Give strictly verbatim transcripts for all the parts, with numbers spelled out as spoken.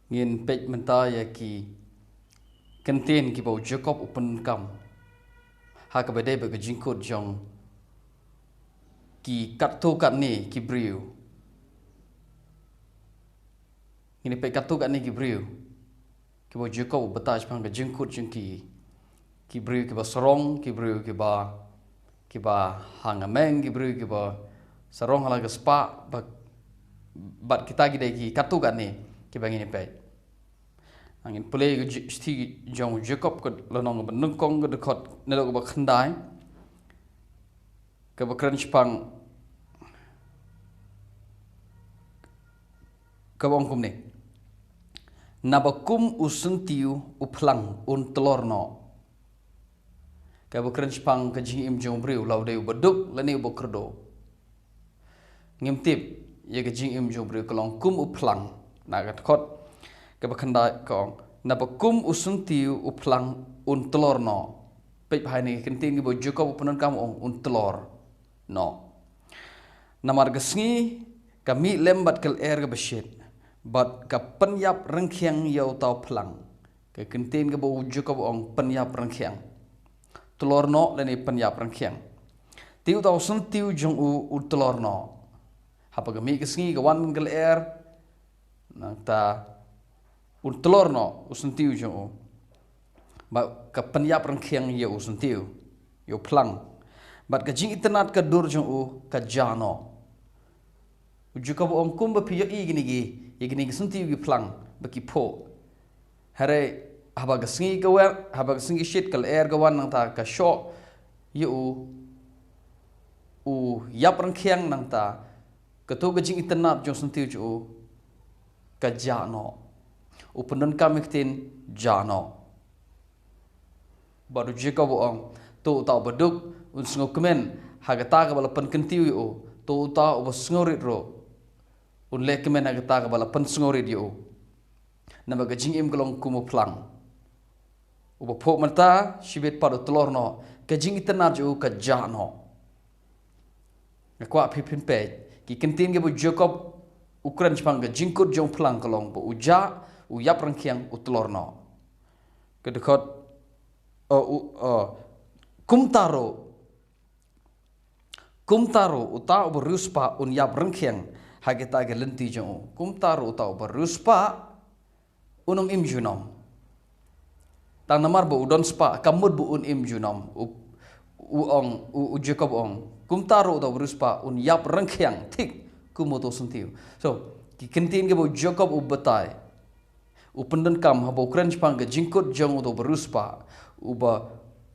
Ngin peit mynta ïa ki kyntien kiba u Jakob u pyndonkam ha kaba dei bad ka jingkut jong ki katto katne ki briew. Ngin peit katto katne ki briew kiba u Jakob u batai shaphang ka jingkut jong ki, ki briew kiba sarong, ki briew kiba, kiba hangmeng, ki briew kiba sarong ha la ka spah, bad, bad kita ki dei ki katto katne kiba ngin peit. Ngin pule ka ji-, shithi jong u Jakob, ka lynnong kaba nyngkong, ka dkhot naduh kaba khyndai, kaba kren shaphang, kaba ong kumne: Naba kum u syntiew u phlang un tlor noh. Kaba kren shaphang ka jingim jong u briew, la u dei uba duk lane uba kyrduh. Ngim tip ïa ka jingim jong u briew ka long kum u phlang. Na ka dkhot kaba khyndai ka ong: Naba kum u syntiew u phlang un tlor noh. Peit bha ïa kine ki kyntien kiba u Jakob u pyndonkam, u ong un tlor noh. Namar ka sngi ka mih lem bad ka lyer kaba shit, bad ka pynïap rangkhiang ïa uta u phlang. Ka kyntien kaba u Jakob u ong pynïap rangkhiang. Tlor noh lane pynïap rangkhiang. Te uta u syntiew jong u u tlor noh. Haba ka mih ka sngi ka wan ka lyer, nangta un tlor noh u syntiew jong u. Bad ka pynïap rangkhiang ïa u syntiew, ïa u phlang. Bad ka jingitynnad ka dur jong u ka jah noh. U Jakob u ong kumba phi ïohi kine ki, ïa kine ki syntiew ki phlang ba ki phuh. Hynrei haba ka sngi ka wan, haba ka sngi shit ka lyer ka wan nangta ka shoh ïa u, u ïap rangkhiang nangta kato ka jingitynnad jong u syntiew jong u ka jah noh. U pyndonkam ïa ka ktien jah noh. Bad u Jakob u ong, to uta uba duk un sngewkmen ha kata kaba la pynkyntiew ïa u, to uta uba sngewrit ruh un leh kmen ha kata kaba la pynsngewrit ïa u. Namar ka jingim ka long kum u phlang. Uba phuh mynta shibit pat u tlor noh, ka jingitynnad jong u ka jah noh. Nga kwah phi phin peit ki kyntien kiba u Jakob u kren shaphang ka jingkut jong u phlang ka long ba u jah, u ïap rangkhiang, u tlor noh. Ka dkhot, o, u, o, kumta ruh, kumta ruh uta uba riewspah un ïap rangkhiang ha kita ki lynti jong u. Kumta ruh uta uba riewspah un ym im junom. Tang namar ba u don spah kam mut ba un im junom. U, u ong, u, u Jakob u ong, kumta ruh uta uba riewspah un ïap rangkhiang thik kum uto u syntiew. So ki kyntien kiba u Jakob u batai, u pyndonkam haba u kren shaphang ka jingkut jong uto uba riewspah, uba,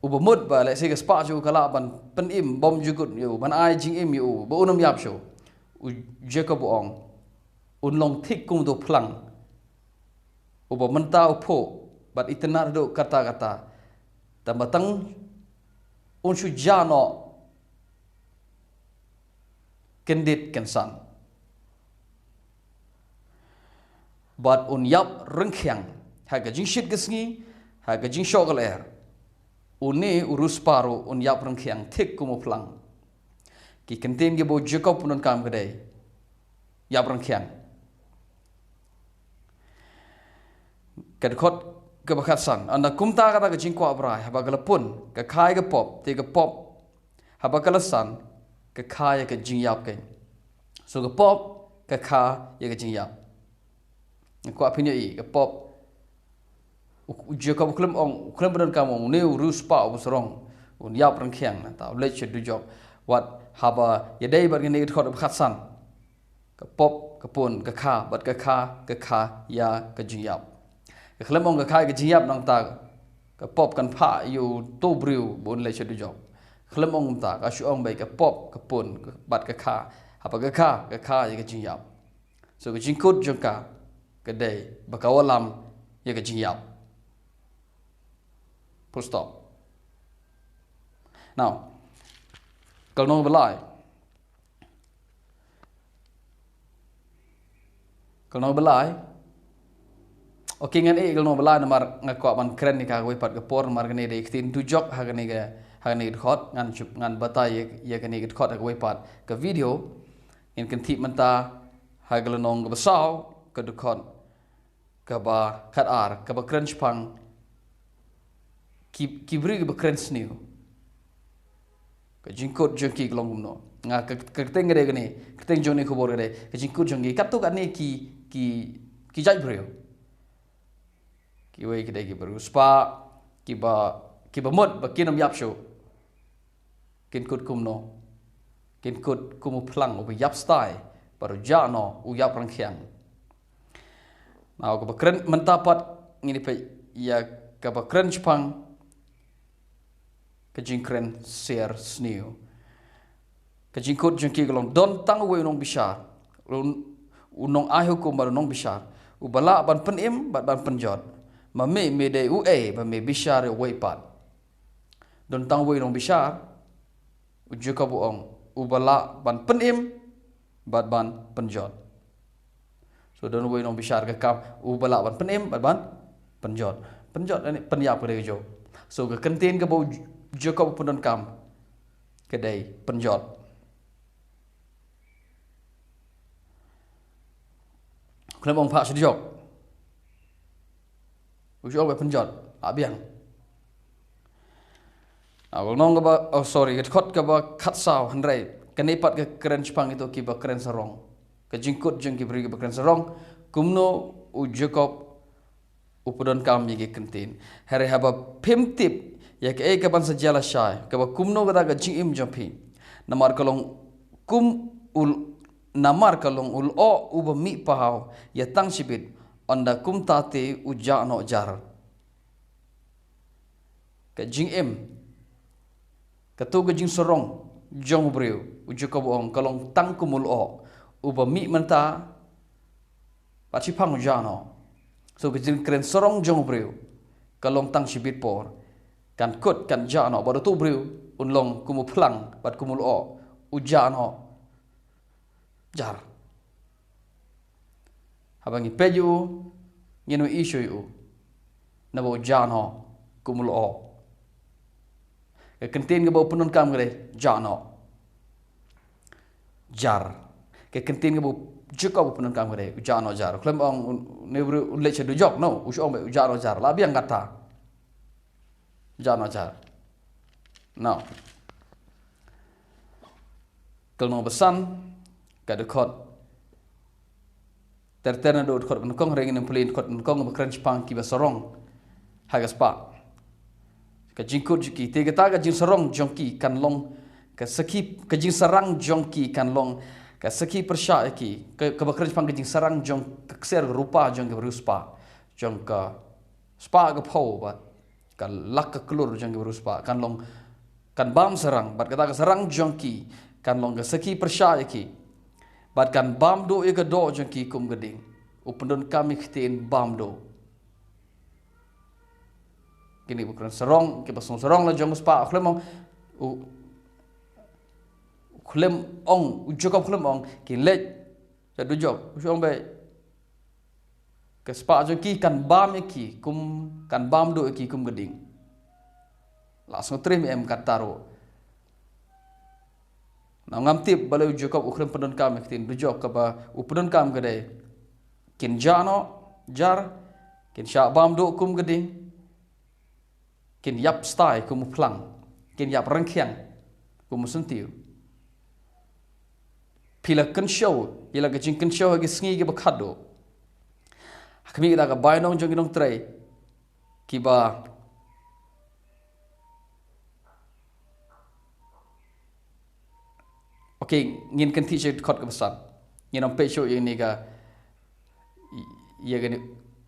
uba mut ba lehse ka spah jong u ka lah ban pynim bymjukut ïa u, ban ai jingim ïa u ba un ym ïap shuh. U Jakob u ong, un long thik kum uto u phlang uba mynta u phuh bad itynnad haduh katta katta, tang ba tang un shu jah noh kyndit kynsan. Bad un ïap rangkhiang ha ka jingshit ka sngi, ha ka jingshoh ka lyer. Une u riewspah ruh un ïap rangkhiang thik kum u phlang. Ki kyntien kiba u Jakob u pyndonkam ka dei ïap rangkhiang. Ka dkhot kaba khatsan, ynda kumta kata ka jingkwah brai, haba ka la pun, ka kha ïa ka pop, te ka pop, haba ka la san, ka kha ïa ka jingïap keiñ. So ka pop ka kha ïa ka jingïap. Nga kwah phin ïohi, ka pop, u, u Jakob u khlem ong, u khlem pyndonkam ong, une u riewspah uba sarong un ïap rangkhiang, nangta u leit sha dujok. Wat haba ïadei bad kane ka dkhot kaba khatsan, ka pop, ka pun, ka kha, bad ka kha, ka kha ïa ka jingïap. Ka khlem ong ka kha ïa ka jingïap, nangta ka pop kan phah ïa uto u briew ba un leit sha dujok. Ka khlem ong kumta, ka shu ong beit ka pop, ka pun, ka, bad ka kha. Haba ka kha, ka kha ïa ka jingïap. So ka jingkut jong ka ka dei ba ka wallam ïa ka jingïap. Full stop. Now, ka lynnong ba lai. Ka lynnong ba lai. Okay, ngan ïeh ïa ka lynnong ba lai namar nga kwah ban kren ïa ka ha kawei pat ka por, namar kane dei ka ktien dujok ha kane ka, ha kane ka dkhot, ngan shu, ngan batai ïa, ïa kane ka dkhot ha kawei pat ka video. Ngin kyntiew mynta ha ka lynnong kaba saw, ka dkhot kaba khatar, kaba kren shaphang ki, ki briew kiba kren sniew. Ka jingkut jong ki ka long kumno. Nga ka, ka kyrteng ka dei kane, kyrteng jong kane ka khubor ka dei ka jingkut jong ki. Katto katne ki, ki, ki jait briew. Kiwei ki dei ki briew spah, kiba, kiba mut ba kin ym ïap shuh. Kin kut kumno. Kin kut kum u phlang uba ïap stai, bad u jah noh u ïap rangkhiang. Now, kaba kren mynta pat ngin ïa peit ïa kaba kren shaphang ka jingkren siar sniew. Ka jingkut jong ki ka long, don tang uwei u nongbishar, u, u nongai hukum bad u nongbishar, uba lah ban pynim bad ban pynjot. Ma me, me dei uei ba me bishar ïa uwei pat? Don tang uwei u nongbishar, u Jakob u ong, uba lah ban pynim bad ban pynjot. So don uwei u nongbishar ka kam, uba lah ban pynim bad ban pynjot. Pynjot, ani pynïap ka dei ka jong. So ka kyntien kaba u Jakob u pyndonkam ka dei pynjot. Khlem ong phah sha dujok. U shu ong ba pynjot, la biang. Now, ka lynnong kaba, oh sorry, ka dkhot kaba khatsaw, hynrei kane pat ka kren shaphang kito kiba kren sarong. Ka jingkut jong ki briew kiba kren sarong, kumno u Jakob u pyndonkam ïa ki kyntien. Hynrei haba phim tip ïa kaei kaban sa jia lashai, kaba kumno kata ka jingim jong phi. Namar ka long kum u l-, namar ka long u lyoh uba mih pahaw ïa tang shibit, ynda kumta te u jah noh jar. Ka jingim, kato ka jingsarong jong u briew, u Jakob u ong, ka long tang kum u lyoh uba mih mynta bad shiphang u jah noh. So ka jingkren sarong jong u briew ka long tang shibit por, kan kut kan jah noh, bad uto u briew un long kum u phlang bad kum u lyoh, u jah noh jar. Haba ngi peit ïa u, ngin ym i shuh ïa u, naba u jah noh kum u lyoh. Ka kyntien kaba u pyndonkam ka dei jah noh jar. Ka kyntien kaba u Jakob u pyndonkam ka dei u jah noh jar. Khlem ong u, une u briew u leit sha dujok, no, u shu ong ba u jah noh jar, la biang kata. Jah noh jar. Now, ka lynnong ba san, ka dkhot ter ter naduh dkhot ba nyngkong, hynrei ngin ym pule dkhot ba nyngkong, ba kren shaphang kiba sarong ha ka spah. Ka jingkut jong ki, te kata ka jingsarong jong ki kan long ka sakhi, ka jingsarang jong ki kan long ka sakhi pyrshah ïa ki. Ka, kaba kren shaphang ka jingsarang jong ka ksiar rupa jong ki riewspah, jong ka spah ka phew bad ka lak ka klur jong ki riewspah kan long, kan bam sarang, bad kata ka sarang jong ki kan long ka sakhi pyrshah ïa ki, bad kan bam duh ïa ka doh jong ki kum ka ding. U pyndonkam ïa ka ktien bam duh. Kine ba kren sarong, kiba sngew sarong la jong u spah, u khlem ong, u, u khlem ong, u Jakob khlem ong, kin leit sha dujok, u shu ong ba ka spah jong ki kan bam ïa ki kum, kan bam duh ïa ki kum ka ding. La sngew triem em kata ruh. Now ngam tip balei u Jakob u khlem pyndonkam ïa ka ktien dujok, kaba u pyndonkam ka dei kin jah noh jar, kin shah bam duh kum ka ding, kin ïap stai kum u phlang, kin ïap rangkhiang kum u syntiew. Phi la kynshew ïa la ka jingkynshew ha ki sngi kiba khatduh. Ha khmih, kata ka bainong jong ki nongtrei kiba, okay, ngin kynthih sha dkhot kaba san. Ngin ym peit shuh ïa kane ka, ïa kane,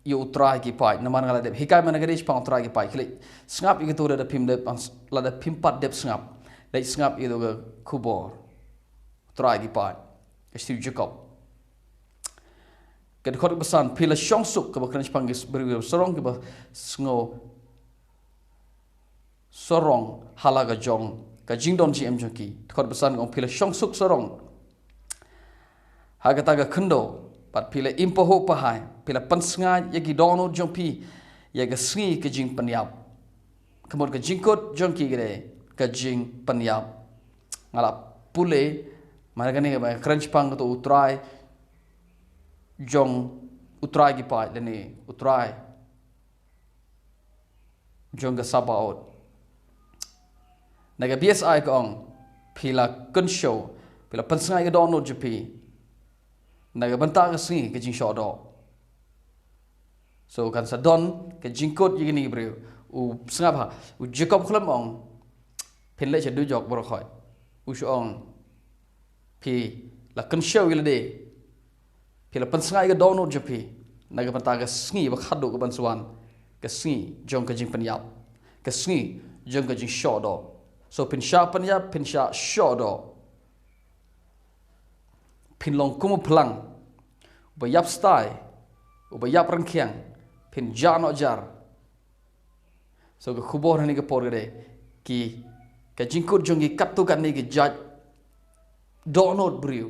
ïa u trai ki paid, namar nga la dep hikai man ka dei shaphang u trai ki paid. Khie leit sngap ïa kito lada phim dep, lada phim pat dep sngap. Leit sngap ïa kito ka khubor u trai ki paid, ka shithi u Jakob. Ka dkhot kaba san, phi la shong suk, kaba kren shaphang ki briew sarong kiba sngew sarong ha la ka jong ka jingdon jingem jong ki. Dkhot ba san ka ong, phi la shong suk sarong ha kata ka khyndew, bad phi la im pahuh pahai, phi la pynsngaid ïa ki dohnud jong phi ïa ka sngi ka jingpynïap. Ka mut ka jingkut jong ki ka dei ka jingpynïap. Nga la pule man kane kaba kren shaphang kato u trai jong u trai ki paid lane u trai jong ka Sabaot. Na ka B S I ka ong, phi la kynshew, phi la pynsngaid ka dohnud jong phi na ka bynta ka sngi ka jingshoh doh. So kan sa don ka jingkut ïa kine ki briew. U sngap ha, u Jakob khlem ong, phin leit sha dujok baroh khoit. U shu ong, phi la kynshew ïa lade, phi la pynsngaid ïa ka dohnud jong phi na ka bynta ka sngi ba khadduh ka ban sa wan, ka sngi jong ka jingpynïap, ka sngi jong ka jingshoh doh. So phin shah pynïap, phin shah shoh doh. Phin long kum u phlang uba ïap stai, uba ïap ryngkhiang, phin jah noh jar. So ka khubor ha kane ka por ka dei, ki, ka jingkut jong ki katto katne ki jait dohnud briew,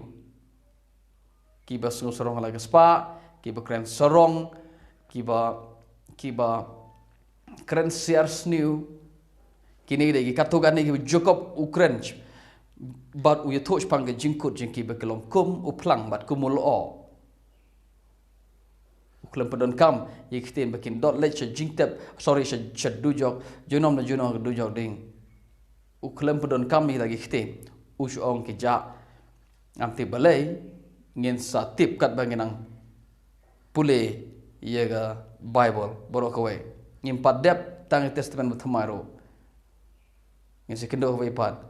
kiba sngew sarong ha la ka spah, kiba kren sarong, kiba, kiba kren siar sniew. Kine ki dei ki katto katne kiba Jakob u kren, bad u ïathuh shaphang ka jingkut jong ki ba ki long kum u phlang bad kum u lyoh. U khlem pyndonkam ïa ki ktien ba kin dot leit sha jingtep, sorry, sha, sha dujok, junom na junom ka dujok ding. U khlem pyndonkam ïa kita ki ktien. U shu ong, ki jah, ngam tip balei, ngin sa tip katba ngin nang pule ïa ka Baibl baroh kawei. Ngim pat dep tang ïa Testament Bathymmai ruh, ngin sa kynduh kawei pat.